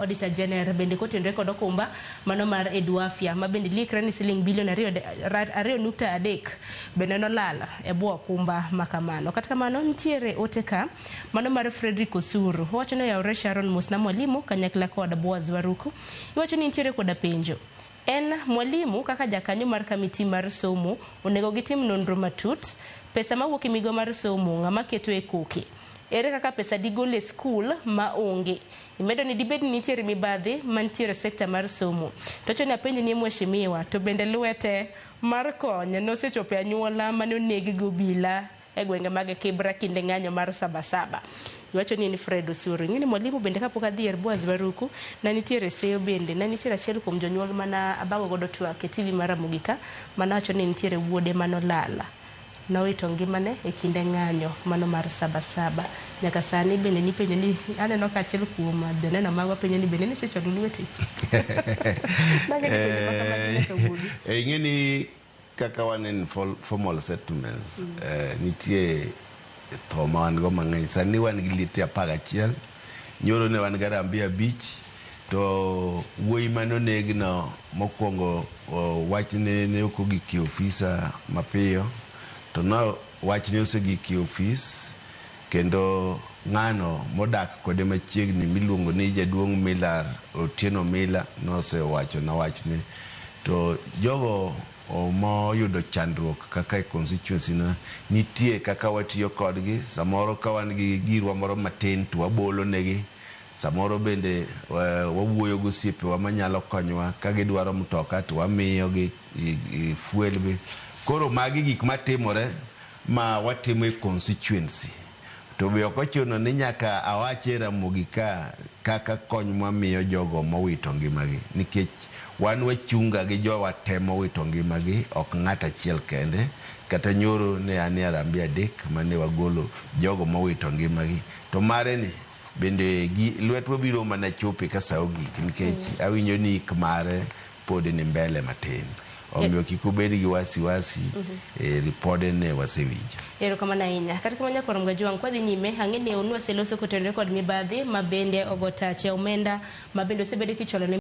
Auditor General bende kotenore kod okumba mano mar Eduafia ma bende likre ni siling bilion 2.3 bende nolal e bwo okumba ma kamano. Kata kamano nitiere ote ka mano mar Frederick Osuru owacho ni oyawore Sharon Mosna Mwalimu kanyakla kod Boaz Waruku. Iwacho ni nitiere koda penjo en mwalimu kaka jakanyo mar kamiti mar somo onego gitim nonro matut pesa mawuok e migawo mar somo ng'ama keto e koke ere kaka pesa digol e skul ma onge imedo ni dibed ni nitiere mibadhi mantiere e sekta mar somo to wacho ni apenj ni mheshimiwa to bende lwete mar kony nosechopo e anyuola mane oneg gi obila e gwenge mag Kibra kinde ng'anyo mar Sabasaba. Iwacho ni en Fred Osuru. Ing'e ni mwalimu bende kapok adhi er Boaz Baruku, ne nitiere seyo bende, ne nitiere achiel kuom jonyuol mana abago godo twak e TV mar Ramogi ka, mane wacho ni nitiere wuode manolal. Nowito ngimane e kinde ng'anyo mano mar Sabasaba. Nyaka sani bende nipenjo ni, aneno ka achiel kuom joneno magwa penjo ni bende nisechwalo lweti? Nange ni penjo ma kamagi nyaka wuogi. Ing'e ni kaka wan in formal settlements nitie tho ma wan go mang'eny. Sani wan gi liete 11, nyoro ne wan gi harambee 5, to wuoyi mane onegno mokwongo wachne ne ok ogik e ofisa mapiyo, to no wachne osegik e ofis kendo ng'ano modak kode machiegni miluongo ni jaduong' Miller Otieno Miller nosewachona wachne. To jogo moyudo chandruok kaka e constituency na nitie kaka watiyo kodgi samoro ka wan gi girwa moro matin to wabolo negi samoro bende wawuoyo gosiepewa manyalo konyowa ka gidwaro mtoka to wamiyogi fuel be. Koro magi gik matimore ma watimo e constituency to be ok ochuno ni nyaka awach e Ramogi ka kaka kony mwamiyo jogo mowito ngimagi nikech wan wachunga gi jowa te mowito ngimagi ok ng'at achiel kende kata nyoro ne an e harambee 3 mane wagolo jogo mowito ngimagi to mare ni bende lwetwa biro mana chope ka sa ogik nikech awinjo ni ik mare pod ni mbele matin omiyo kik ubed gi wasiwasi ripode ne wasewinjo. Erokamano ahinya. Kata kamano nyakwar Mgajwang' kwadhi nyime ang'e ni onwaseloso kotenore kod mibadhi ma bende ogo tache omenda ma bende osebedo kichwalo ne